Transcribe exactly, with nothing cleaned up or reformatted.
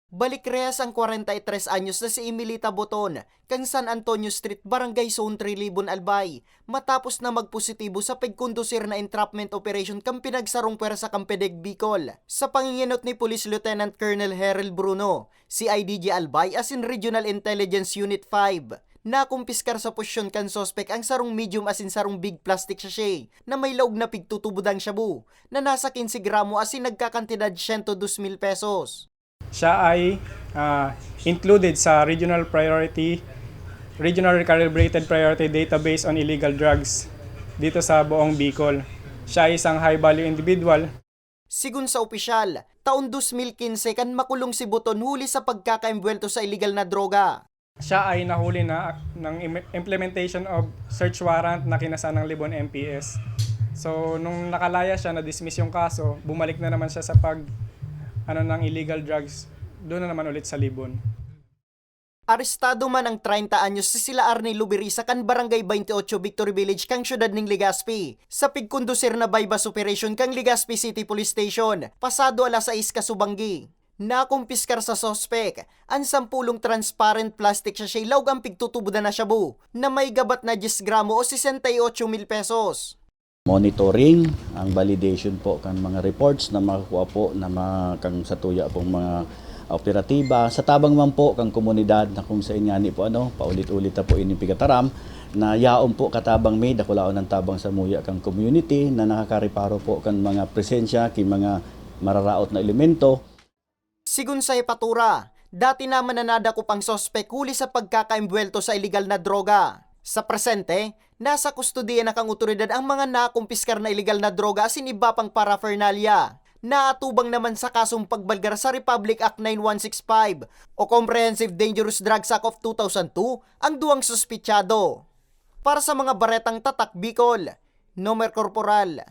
Balik rehas ang kwarenta y tres anyos na si Emilita Boton, kan San Antonio Street, Barangay Zone three, Libon, Albay, matapos na magpositibo sa pagkondusir na entrapment operation kan pinagsarong pwersa kan PDEG Bicol. Sa pangingenot ni Police Lieutenant Colonel Herel Bruno, C I D G Albay asin Regional Intelligence Unit five, nakumpiskar sa posisyon kan suspek ang sarong medium asin sarong big plastic sachet na may laog na pigtutubod ang shabu na nasa quince gramo asin nagkakantidad siyento dos mil pesos. Siya ay ah, included sa Regional Priority, Regional Recalibrated Priority Database on Illegal Drugs dito sa buong Bicol. Siya ay isang high value individual. Sigon sa opisyal, taon dos mil quince kan makulong si Boton huli sa pagkakaembwelto sa iligal na droga. Siya ay nahuli na ng im- implementation of search warrant na kinasa ng Libon M P S. So, nung nakalaya siya, na-dismiss yung kaso, bumalik na naman siya sa pag ano ng illegal drugs, doon na naman ulit sa Libon. Arestado man ang treinta anyos si sila Arnie Lubirisa kan Barangay twenty-eight Victory Village kan siyudad ning Legazpi sa pigkondusir na buy-bust operation kan Legazpi City Police Station pasado alas sais kasubanggi. Nakumpiskar sa suspek an sampulong transparent plastic sachet laog ang pigtutubodan na shabu na may gabat na diyes gramo o sesenta y ocho mil pesos. Monitoring, ang validation po kan mga reports na makukuha po na mga kang sa tuya pong mga operatiba. Sa tabang man po kang komunidad na kung sa inyani po ano, paulit-ulit na po ining pigataram na yaon po katabang may dakulaon ng tabang sa muya kang community na nakakareparo po kan mga presensya ki mga mararaot na elemento. Sigon sa hepatura, dati naman na nadakop ang suspek huli sa pagkakaembwelto sa iligal na droga. Sa presente, nasa kustodiya na kang otoridad ang mga nakumpiskar na iligal na droga asin iba pang paraphernalia. Naatubang naman sa kasong pagbalgar sa Republic Act nine one six five o Comprehensive Dangerous Drugs Act of two thousand two ang duwang suspitsado. Para sa mga baretang Tatak Bicol, Nomer Corporal.